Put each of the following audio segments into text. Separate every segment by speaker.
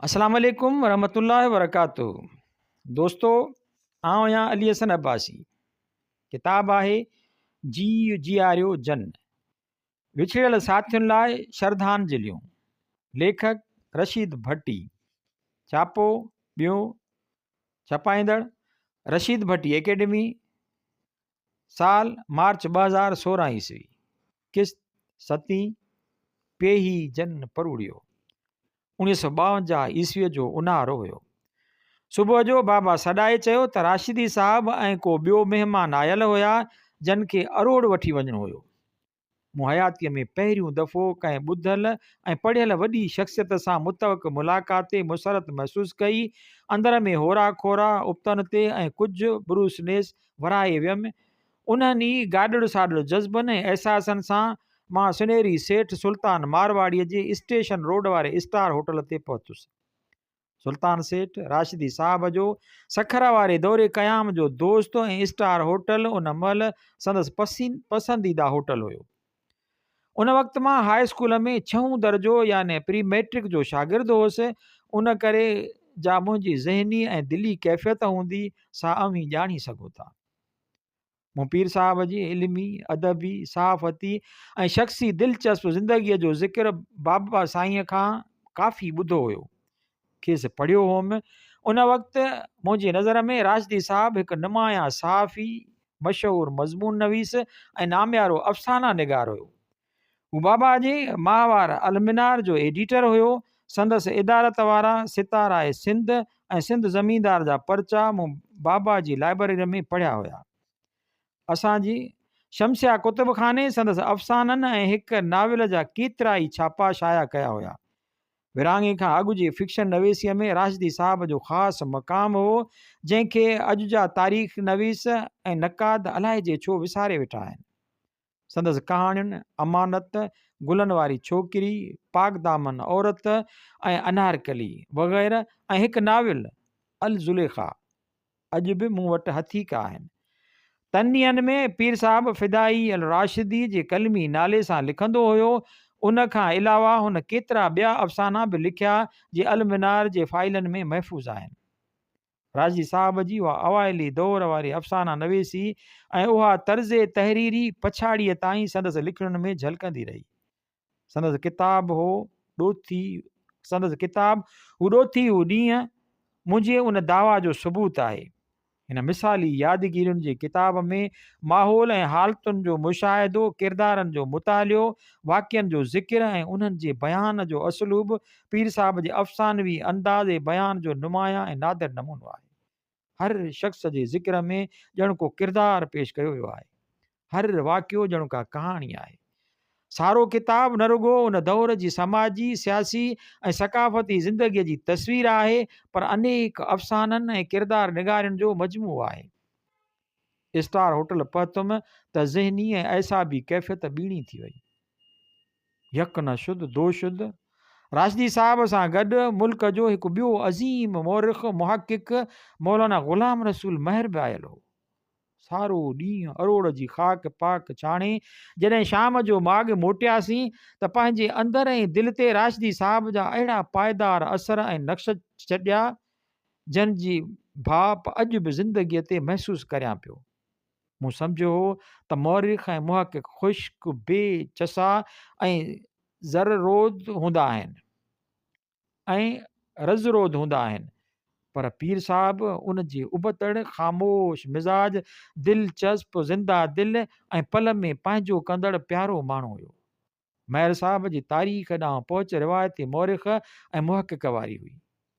Speaker 1: اسلام عليڪم ورحمة الله وبرڪاته دوستو آئون آهيان علي حسن عباسي ڪتاب آهي جيء جياريو جن وڇڙيل ساٿين لاء شرڌانجليون ليکڪ رشيد ڀٽي ڇاپو ٻيو ڇپائيندڙ رشيد ڀٽي اڪيڊمي سال مارچ 2016 عيسوي، قسط ستين، پيهي جن پروڙيو. 1952 عيسويء جو اونهارو هيو. صبح جو بابا سڏائي چيو ته راشدي صاحب ۽ ڪو ٻيو مهمان آيل هيا، جن کي اروڙ وٺي وڃڻو هيو. مون حياتيء ۾ پهريون دفعو ڪنهن ٻڌل ۽ پڙهيل وڏي شخصيت سان متوقع ملاقات تي مسرت محسوس ڪئي. اندر ۾ هورا کورا، ابتن تي ۽ ڪجهه بروسنيس ورائي ويم. انهن ئي گاڏڙ ساڏڙ جذبن ۽ احساسن سان مان سنهري سيٺ سلطان مارواڙيء جي اسٽيشن روڊ واري اسٽار هوٽل تي پهتس. سلطان سيٺ راشدي صاحب جو سکر واري دور قيام جو دوست ۽ اسٽار هوٽل ان مهل سندس پسنديده هوٽل هيو. ان وقت مان هاء اسڪول ۾ ڇهون درجو يعني پري مئٽرڪ جو شاگرد هوس، ان ڪري جا منهنجي ذهني ۽ دلي ڪيفيت هوندي سا اوهين ڄاڻي سگهو ٿا. مون پير صاحب جي علمي، ادبي، صحافتي ۽ شخصي دلچسپ زندگيء جو ذڪر بابا سائينء کان ڪافي ٻڌو هيو. کيس پڙهيو هوم. ان وقت منهنجي نظر ۾ راشدي صاحب هڪ نمايان صحافي، مشهور مضمون نويس ۽ ناميارو افسانه نگار هيو. هو بابا جي ماهوار المنار جو ايڊيٽر هيو. سندس ادارت وارا ستاره سنڌ ۽ سنڌ زميندار جا پرچا مون بابا جي لائبريري ۾ پڙهيا هيا. اسان جي شمسيه ڪتب خاني سندس افسانن ۽ هڪ ناول جا ڪيترائي ڇاپا شايع ڪيا هيا. ورهاڱي کان اڳ جي فڪشن نويسيء ۾ راشدي صاحب جو خاص مقام هو، جنهن کي اڄ جا تاريخ نويس ۽ نقاد الائجي ڇو وساري ويٺا آهن. سندس ڪهاڻين امانت، گلن واري ڇوڪري، پاڪدامن عورت ۽ انارڪلي وغيره ۽ هڪ ناول الزليخا اڄ به مون وٽ هٿيڪا آهن. تن ڏينهن ۾ پير صاحب فدائي الراشدي جي قلمي نالي سان لکندو هيو. ان کان علاوه هن ڪيترا ٻيا افسانا به لکيا جي المنار جي فائلن ۾ محفوظ آهن. راشدي صاحب جي اها اوائلي دور واري افسانه نويسي ۽ اها طرز تحريري پڇاڙيء تائين سندس لکڻين ۾ جهلڪندي رهي. سندس ڪتاب هو ڏوٿي سندس ڪتاب هو ڏوٿي هو ڏينهن منهنجي ان دعويٰ جو ثبوت آهي. هن مثالي يادگيرين جي ڪتاب ۾ ماحول ۽ حالتن جو مشاهدو، ڪردارن جو مطالعو، واقعن جو ذڪر ۽ انهن جي بيان جو اسلوب پير صاحب جي افسانوي انداز بيان جو نمايان ۽ نادر نمونو آهي. هر شخص جي ذڪر ۾ ڄڻ ڪو ڪردار پيش ڪيو ويو آهي. هر واقعو ڄڻ ڪا ڪهاڻي آهي. سارو ڪتاب نه رڳو ان دور جي سماجي، سياسي ۽ ثقافتي زندگيء جي تصوير آهي، پر انيڪ افسانن ۽ ڪردار نگارين جو مجموعو آهي. اسٽار هوٽل پهتم ته ذهني ۽ اعصابي ڪيفيت ٻيڻي ٿي وئي. يڪ نه شد دو شد راشدي صاحب سان گڏ ملڪ جو هڪ ٻيو عظيم مورخ، محقق مولانا غلام رسول مهر به آيل هو. سارو ڏينهن اروڙ جي خاڪ پاڪ ڇاڻي جڏهن شام جو ماڳ موٽياسين ته پنهنجي اندر ۽ دل تي راشدي صاحب جا اهڙا پائيدار اثر ۽ نقش ڇڏيا، جن جي ڀاپ اڄ به زندگيء تي محسوس ڪريان پيو. مون سمجهيو هو ته مورخ ۽ محقق خشڪ، بي چسا ۽ زر رود هوندا آهن ۽ رز رود هوندا آهن، پر پير صاحب ان جي ابتڙ خاموش مزاج، دلچسپ، زنده دل ۽ پل ۾ پنهنجو ڪندڙ پيارو ماڻهو هيو. مهر صاحب جي تاريخ ڏانهن پهچ روايتي مورخ ۽ محقق واري هئي،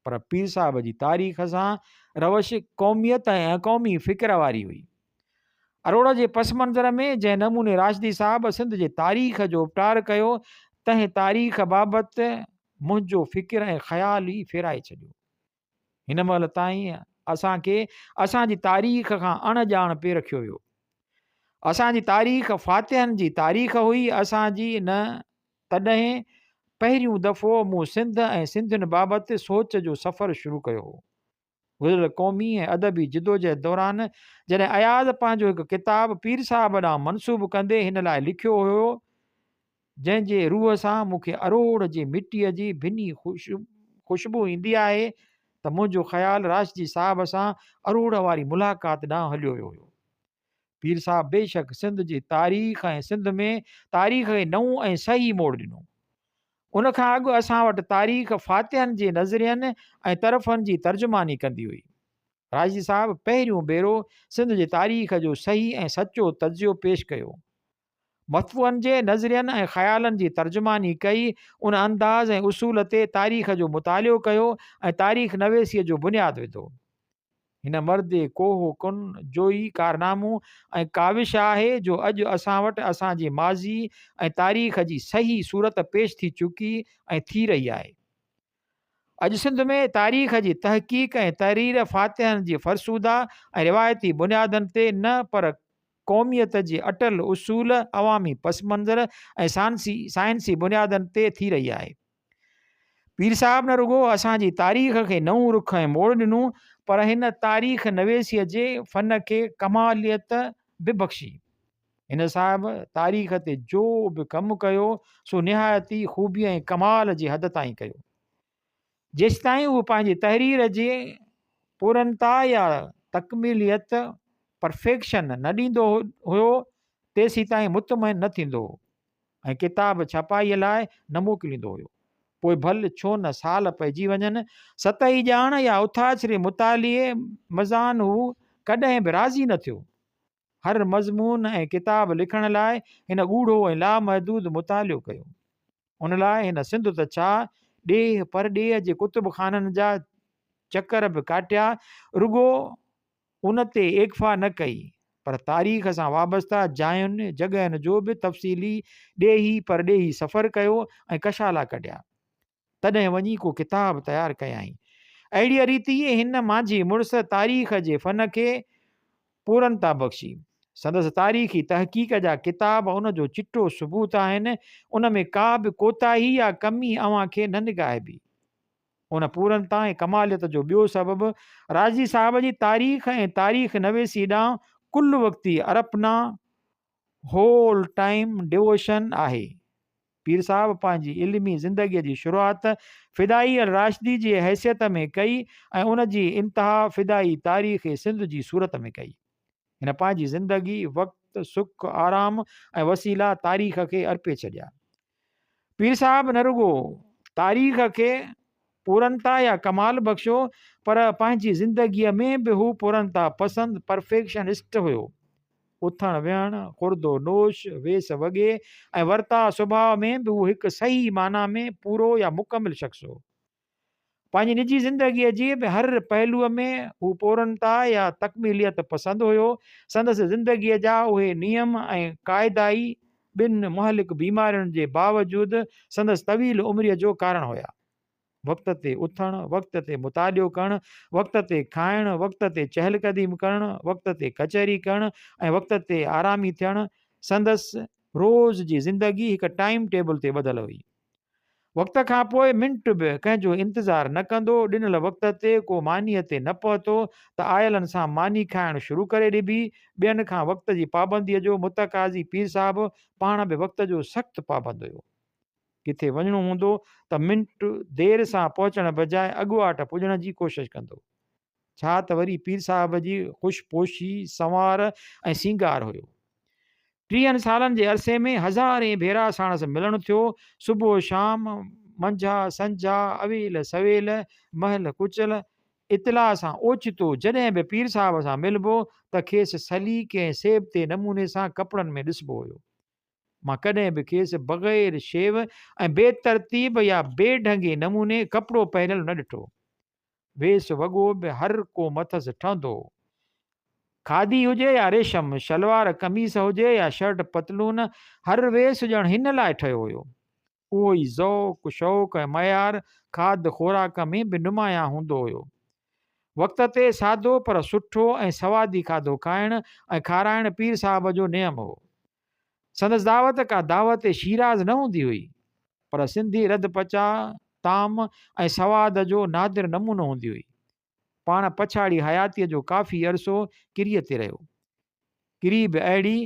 Speaker 1: پر پير صاحب جي تاريخ سان روش قوميت ۽ قومي فڪر واري هئي. اروڙ جي پس منظر ۾ جنهن نموني راشدي صاحب سنڌ جي تاريخ جو اپٽار ڪيو، تنهن تاريخ بابت منهنجو فڪر ۽ خيال ئي ڦيرائي ڇڏيو. هن مهل تائين اسان کي اسان جي تاريخ کان اڻ ڄاڻ پئي رکيو ويو. اسان جي تاريخ فاتحن جي تاريخ هئي، اسان جي نه تڏهن پهريون دفعو مون سنڌ ۽ سنڌين بابت سوچ جو سفر شروع ڪيو هو. گذريل قومي ۽ ادبي جدوجهد دوران جڏهن اياز پنهنجو هڪ ڪتاب پير صاحب ڏانهن منسوب ڪندي هن لاء لکيو هيو، جنهن جي روح سان مون کي اروڙ جي مٽيء جي ڀني خوشبو ايندي آهي ته منهنجو خيال راشدي صاحب سان اروڙ واري ملاقات ڏانهن هليو ويو هيو. پير صاحب بيشڪ سنڌ جي تاريخ ۽ سنڌ ۾ تاريخ کي نئون ۽ صحيح موڙ ڏنو. ان کان اڳ اسان وٽ تاريخ فاتحن جي نظرين ۽ طرفن جي ترجماني ڪندي هئي. راشدي صاحب پهريون ڀيرو سنڌ جي تاريخ جو صحيح ۽ سچو تجزيو پيش ڪيو. مدفوعن جي نظرين ۽ خيالن جي ترجماني ڪئي، ان انداز ۽ اصول تي تاريخ جو مطالعو ڪيو ۽ تاريخ نويسيء جو بنياد وڌو. هن مرد ڪوهه ڪن جو ئي ڪارنامو ۽ ڪاوش آهي جو اڄ اسان وٽ اسان جي ماضي ۽ تاريخ جي صحيح صورت پيش ٿي چڪي ۽ ٿي رهي آهي. اڄ سنڌ ۾ تاريخ جي تحقيق ۽ تحرير فاتحن جي فرسوده ۽ روايتي بنيادن تي نه پر قوميت جي اٽل اصول، عوامي پس منظر ۽ سائنسي بنيادن تي ٿي رهي آهي. پير صاحب نه رڳو اسان جي تاريخ کي نئون رخ ۽ موڙ ڏنو پر هن تاريخ نويسيء جي فن کي ڪماليت به بخشي. هن صاحب تاريخ تي جو به ڪم ڪيو سو نهايت ئي خوبي ۽ ڪمال جي حد تائين ڪيو. جيستائين هو پنهنجي تحرير جي پورنتا يا تڪميليت، Perfection، نه ڏيندو هيو تيسيتائين مطمئن نه ٿيندو هو ۽ ڪتاب ڇپائيء لاء نه موڪليندو هيو. پوء ڀل ڇو نه سال پئجي وڃن، سطحي ڄاڻ يا اٿاڇري مطالعي مزان هو ڪڏهن به راضي نه ٿيو. هر مضمون ۽ ڪتاب لکڻ لاء هن ڳوڙهو ۽ لامحدود مطالعو ڪيو. ان لاء هن سنڌ ته ڇا، ڏيهه پرڏيهه جي ڪتب خانن جا چڪر به ڪاٽيا، رڳو ان تي ايڪفا نه ڪئي، پر تاريخ سان وابسته جاين جڳهين جو به تفصيلي ڏيهي پرڏيهي سفر ڪيو ۽ ڪشالا ڪڍيا. تڏهن وڃي ڪو ڪتاب تيار ڪيائين. اهڙيء ريت ئي هن مانجهي مڙس تاريخ جي فن کي پورنتا بخشي. سندس تاريخي تحقيق جا ڪتاب ان جو چٽو ثبوت آهن. ان ۾ ڪا به ڪوتاهي يا ڪمي اوهان کي نه نگاهبي. ان پورنتا ۽ ڪماليت جو ٻيو سبب رازي صاحب جي تاريخ ۽ تاريخ نويسي ڏانهن ڪل وقتي ارپنا، Whole Time Devotion، آهي. پير صاحب پنهنجي علمي زندگيء جي شروعات فدائي الراشدي جي حيثيت ۾ ڪئي ۽ ان جي انتها فدائي تاريخ سنڌ جي صورت ۾ ڪئي. هن پنهنجي زندگي، وقت، سک، آرام ۽ وسيلا تاريخ کي ارپي ڇڏيا. پير صاحب نه رڳو تاريخ کي پورنتا يا ڪمال بخشيو پر پنهنجي زندگيء ۾ به هو پورنتا پسند، Perfectionist، هيو. اٿڻ ويهڻ، خورد و نوش، ويس وڳي ۽ ورتاء سڀاء ۾ به هو هڪ صحيح معنيٰ ۾ پورو يا مڪمل شخص هو. پنهنجي نجي زندگيء جي به هر پهلوء ۾ هو پورنتا يا تڪميليت پسند هيو. سندس زندگيء جا اهي نيم ۽ قاعدا ئي ٻن مهلڪ بيمارين جي باوجود سندس طويل عمريء جو ڪارڻ هيا. وقت تي اٿڻ، وقت تي مطالعو ڪرڻ، وقت تي کائڻ، وقت تي چهل قديم ڪرڻ، وقت تي ڪچهري ڪرڻ ۽ وقت تي آرامي ٿيڻ سندس روز جي زندگي هڪ ٽائيم ٽيبل تي ٻڌل هئي. وقت کان پوء منٽ به ڪنهن جو انتظار نه ڪندو، ڏنل وقت تي ڪو مانيء تي نه پهتو ته آيلن سان ماني کائڻ شروع ڪري ڏبي، ٻين کان وقت جي پابنديء جو متقاضي پير صاحب پاڻ به وقت جو سخت پابند هيو. ڪٿي وڃڻو هوندو ته منٽ دير سان پهچڻ بجاء اڳواٽ پڄڻ جي ڪوشش ڪندو. ڇا ته وري پير صاحب جي خوش پوشي، سنوار ۽ سينگار هيو. ٽيهن سالن جي عرصي ۾ هزارين ڀيرا ساڻس ملڻ ٿيو. صبح شام، منجها سنجها، اويل سويل، مهل ڪچل، اطلاع سان اوچتو جڏهن به پير صاحب سان ملبو ته کيس سليقي ۽ سيبتي نموني سان ڪپڙن ۾ ڏسبو هيو. مان ڪڏهن به کيس بغير شيو ۽ بي ترتيب يا بي ڍنگي نموني ڪپڙو پهريل نه ڏٺو. ويس وڳو به هر ڪو مٿس ٺهندو هو. کاڌي هجي يا ريشم، شلوار قميص هجي يا شرٽ پتلون، هر ويس ڄڻ هن لاء ٺهيو هيو. اهو ئي ذوق، شوق ۽ معيار کاڌ خوراڪ ۾ به نمايان هوندو هيو. وقت تي سادو پر سٺو ۽ سوادي کاڌو کائڻ ۽ کارائڻ پير صاحب جو نيم هو. سندس دعوت ڪا دعوت شيراز نه هوندي هئي، پر سنڌي رڌ پچاء، طعام ۽ سواد جو نادر نمونو هوندي هئي. پاڻ پڇاڙي حياتيء جو ڪافي عرصو ڪريء تي رهيو. ڪري به اهڙي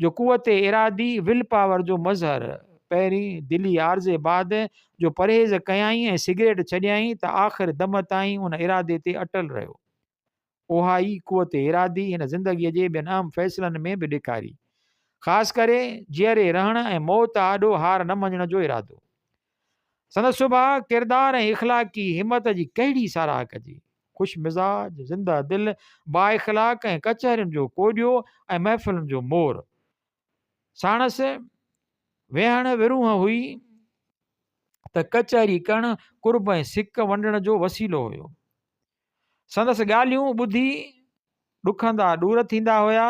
Speaker 1: جو قوت ارادي، Will Power، جو مظهر، پهرين دلي عارضي بعد جو پرهيز ڪيائين ۽ سگريٽ ڇڏيائين ته آخر دم تائين ان ارادي تي اٽل رهيو. اها ئي قوت ارادي هن زندگيء جي ٻين اهم فيصلن ۾ به ڏيکاري. خاص ڪري جيئري رهڻ ۽ موت آڏو هار نه مڃڻ جو ارادو. سندس سڀاء، ڪردار ۽ اخلاقي همت جي ڪهڙي ساراهه ڪجي. خوش مزاج، زنده دل، بااخلاق ۽ ڪچهرين جو ڪوڏيو ۽ محفلن جو مور. ساڻس ويهڻ ورونهه هئي ته ڪچهري ڪرڻ قرب ۽ سڪ ونڊڻ جو وسيلو هيو. سندس ڳالهيون ٻڌي ڏکندا ڏور ٿيندا هيا.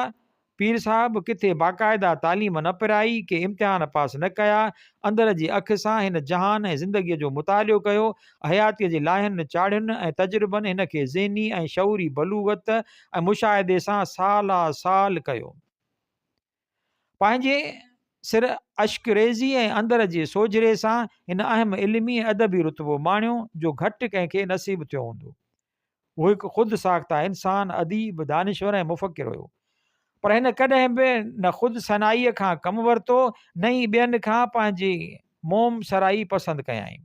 Speaker 1: پير صاحب ڪٿي باقاعده تعليم نه پرائي، ڪي امتحان پاس نه ڪيا، اندر جي اک سان هن جهان ۽ زندگيء جو مطالعو ڪيو، حياتيء جي لاهين چاڙهين ۽ تجربن هن کي ذهني ۽ شعوري بلوغت ۽ مشاهدي سان سالا سال ڪيو. پنهنجي سر اشڪ ريزي ۽ اندر جي سوجهري سان هن اهم علمي ۽ ادبي رتبو ماڻيو، جو گهٽ ڪنهن کي نصيب ٿيو هوندو. هو هڪ خود ساخته انسان، اديب، دانشور ۽ مفڪر هيو. پر هن ڪڏهن به نه خود ثنائيء کان ڪم ورتو، نه ئي ٻين کان پنهنجي موم سرائي پسند ڪيائين.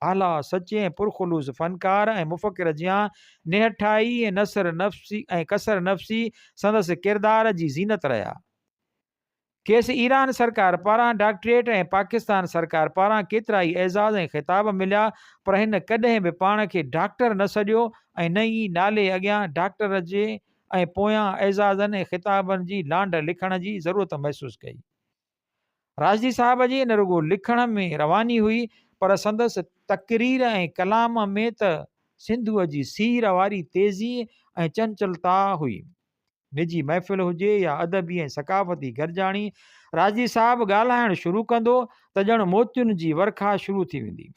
Speaker 1: اعليٰ، سچي ۽ پرخلوص فنڪار ۽ مفڪر جيان نهٺائي ۽ نثر نفسي ۽ ڪثر نفسي سندس ڪردار جي زينت رهيا. کيس ايران سرڪار پاران ڊاڪٽريٽ ۽ پاڪستان سرڪار پاران ڪيترائي اعزاز ۽ خطاب مليا پر هن ڪڏهن به پاڻ کي ڊاڪٽر نه سڏيو ۽ نه ئي نالي اڳيان ڊاڪٽر جي ۽ پويان اعزازن ۽ خطابن جي لانڍ لکڻ جي ضرورت محسوس ڪئي. راشدي صاحب جي نه رڳو لکڻ ۾ رواني هئي پر سندس تقرير ۽ ڪلام ۾ ته سنڌوء جي سير واري تيزي ۽ چنچلتا هئي. نجي محفل هجي يا ادبي ۽ ثقافتي گڏجاڻي، راشدي صاحب ڳالهائڻ شروع ڪندو ته ڄڻ موتين جي ورکا شروع ٿي ويندي.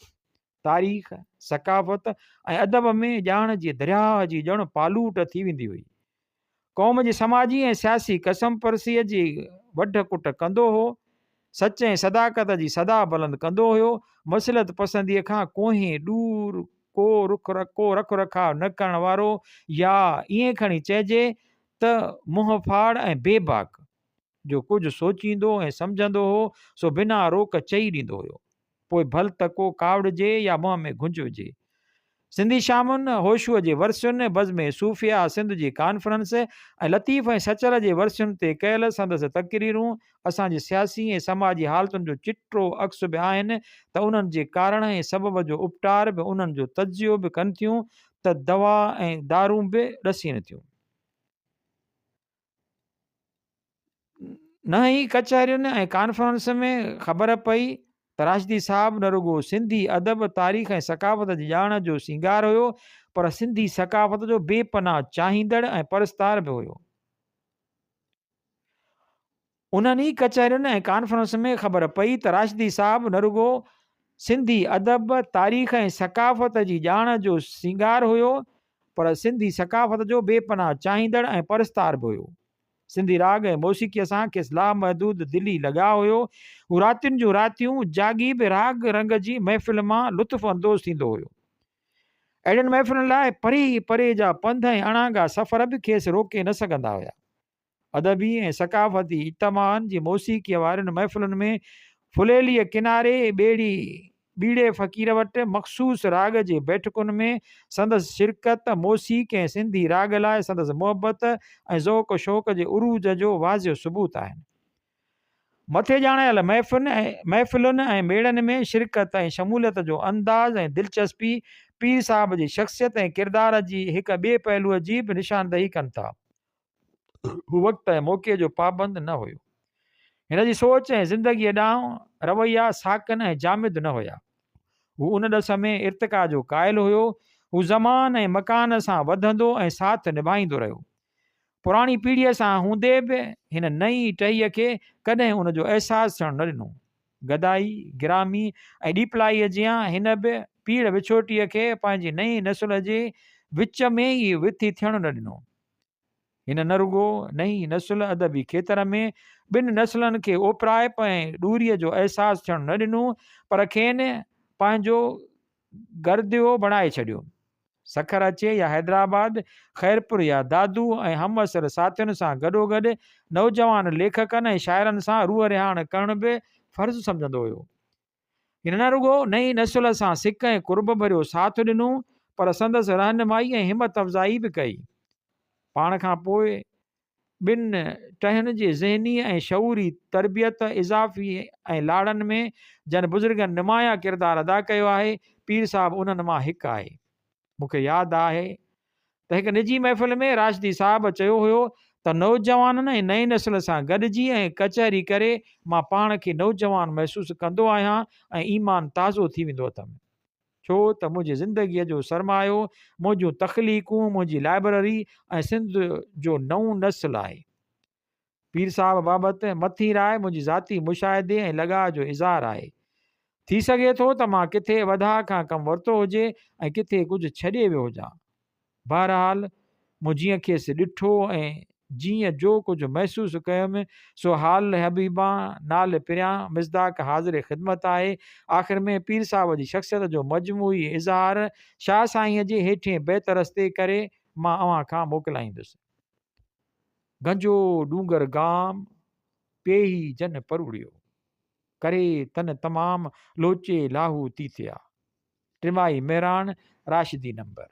Speaker 1: تاريخ، ثقافت ۽ ادب ۾ ڄاڻ جي درياهه جي ڄڻ پالوٽ ٿي ويندي هئي. قوم جي سماجي ۽ سياسي ڪسمپرسيء جي وڍ ڪٽ ڪندو هو. سچ ۽ صداقت جي صدا بلند ڪندو هيو. مصلحت پسنديء کان ڪوهين ڏور ڪو رخ ڪو رک رکاء نه ڪرڻ وارو يا ائين کڻي چئجي ته منهن ڦاڙ ۽ بي باڪ. جو ڪجهه سوچيندو ۽ سمجهندو هو سو بنا روڪ چئي ڏيندو هيو. پوء ڀل ته ڪو ڪاوڙجي يا منهن ۾ گهنج وجهي. سنڌي شامن، هوشوء جي ورسين، بزم صوفياء سنڌ جي ڪانفرنس ۽ لطيف ۽ سچل جي ورسين تي ڪيل سندس تقريرون اسان جي سياسي ۽ سماجي حالتن جو چٽو عڪس به آهن ته انهن جي ڪارڻ ۽ سبب جو اپٽار به انهن جو تجزيو به ڪن ٿيون ته دوا ۽ دارون به ڏسين ٿيون. نه ئي ڪچهرين ۽ ڪانفرنس ۾ خبر پئي ته راشدي صاحب نه رڳو سنڌي ادب، تاريخ ۽ ثقافت جي ڄاڻ جو سينگار هيو پر سنڌي ثقافت جو بي پناهه چاهيندڙ ۽ پرستار به هيو. انهن ئي ڪچهرين ۽ ڪانفرنس ۾ خبر پئي ته راشدي صاحب نه رڳو سنڌي ادب، تاريخ ۽ ثقافت جي ڄاڻ جو سينگار هيو پر سنڌي ثقافت جو بي پناهه چاهيندڙ ۽ پرستار به هيو. سنڌي راڳ ۽ موسيقيء سان کيس لامحدود دلي لڳاء هيو. هو راتين جون راتيون جاڳي به راڳ رنگ جي محفل مان لطف اندوز ٿيندو هيو. اهڙين محفلن لاء پري پري جا پنڌ ۽ اڻانگا سفر به کيس روڪي نه سگهندا هيا. ادبي ۽ ثقافتي اجتماعن جي موسيقيء وارين محفلن ۾ ڦليليء ڪناري ٻيڙي ٻيڙي فقير وٽ مخصوص راڳ جي بيٺڪن ۾ سندس شرڪت موسيقي ۽ سنڌي راڳ لاء سندس محبت ۽ ذوق شوق جي عروج جو واضح ثبوت آهن. مٿي ڄاڻايل محفلن ۽ ميڙن ۾ شرڪت ۽ شموليت جو انداز ۽ دلچسپي پير صاحب جي شخصيت ۽ ڪردار جي هڪ ٻئي پهلوء جي به نشاندهي ڪن ٿا. هو وقت ۽ موقعي جو پابند نه هيو. هن جي سوچ ۽ زندگيء ڏانهن رويا ساڪن ۽ جامد نه هيا. هو ان ڏس ۾ ارتقا جو قائل هيو. هو زمان ۽ مڪان سان وڌندو ۽ ساٿ نڀائيندو رهيو. پراڻي پيڙهيء سان هوندي به هن نئين ٽهيء کي ڪڏهن ان جو احساس ٿيڻ نه ڏنو. گدائي، گرامي ۽ ڏيپلائيء جيان هن به پيڙهه وڇوٽيء کي پنهنجي نئين نسل جي وچ ۾ ئي وٿي ٿيڻ نه ڏنو. هن نه رڳو نئين نسل ادبي کيتر ۾ ٻن نسلن کي اوپرائپ ۽ ڏوريء جو احساس ٿيڻ نه ڏنو پر کين پنهنجو گرديو بڻائي ڇڏيو. سکر اچي يا حيدرآباد، خيرپور يا دادو ۽ همعصر ساٿين سان گڏوگڏ نوجوان ليکڪن ۽ شاعرن سان روح رهاڻ ڪرڻ به فرض سمجهندو هيو. هن نه رڳو نئين نسل سان سڪ ۽ قرب ڀريو ساٿ ڏنو پر سندس رهنمائي ۽ همت افزائي به ڪئي. پاڻ کان پوء ٻن ٽهين جي ذهني ۽ شعوري تربيت، اضافي ۽ لاڙن ۾ جن بزرگن نمايان ڪردار ادا ڪيو آهي، پير صاحب انهن مان هڪ آهي. مون کي ياد آهي ته هڪ نجي محفل ۾ راشدي صاحب چيو هيو ته نوجوانن ۽ نئين نسل سان گڏجي ۽ ڪچهري ڪري مان پاڻ کي نوجوان محسوس ڪندو آهيان ۽ ايمان تازو ٿي ويندو اٿم. ڇو ته منهنجي زندگيء جو سرمايو منهنجون تخليقون، منهنجي لائبرري ۽ سنڌ جو نئون نسل آهي. پير صاحب بابت مٿين راء منهنجي ذاتي مشاهدي ۽ لڳاء جو اظهار آهي. ٿي سگهي ٿو ته مان ڪٿي وڌاء کان ڪم ورتو هجي ۽ ڪٿي ڪجهه ڇڏي ويو هجان. بهرحال مون جيئن کيس ڏٺو ۽ جيئن جو ڪجهه محسوس ڪيم، سو حال حبيبان نال پريان مصداق حاضر خدمت آهي. آخر ۾ پير صاحب جي شخصيت جو مجموعي اظهار شاهه سائينء جي هيٺين بيت رستي ڪري مان اوهان کان موڪلائيندس. گنجو ڏونگر گام، پيهي جن پروڙيو. ڪري تن تمام، لوچي لاهوتي ٿيا. ٽماهي مهراڻ، راشدي نمبر.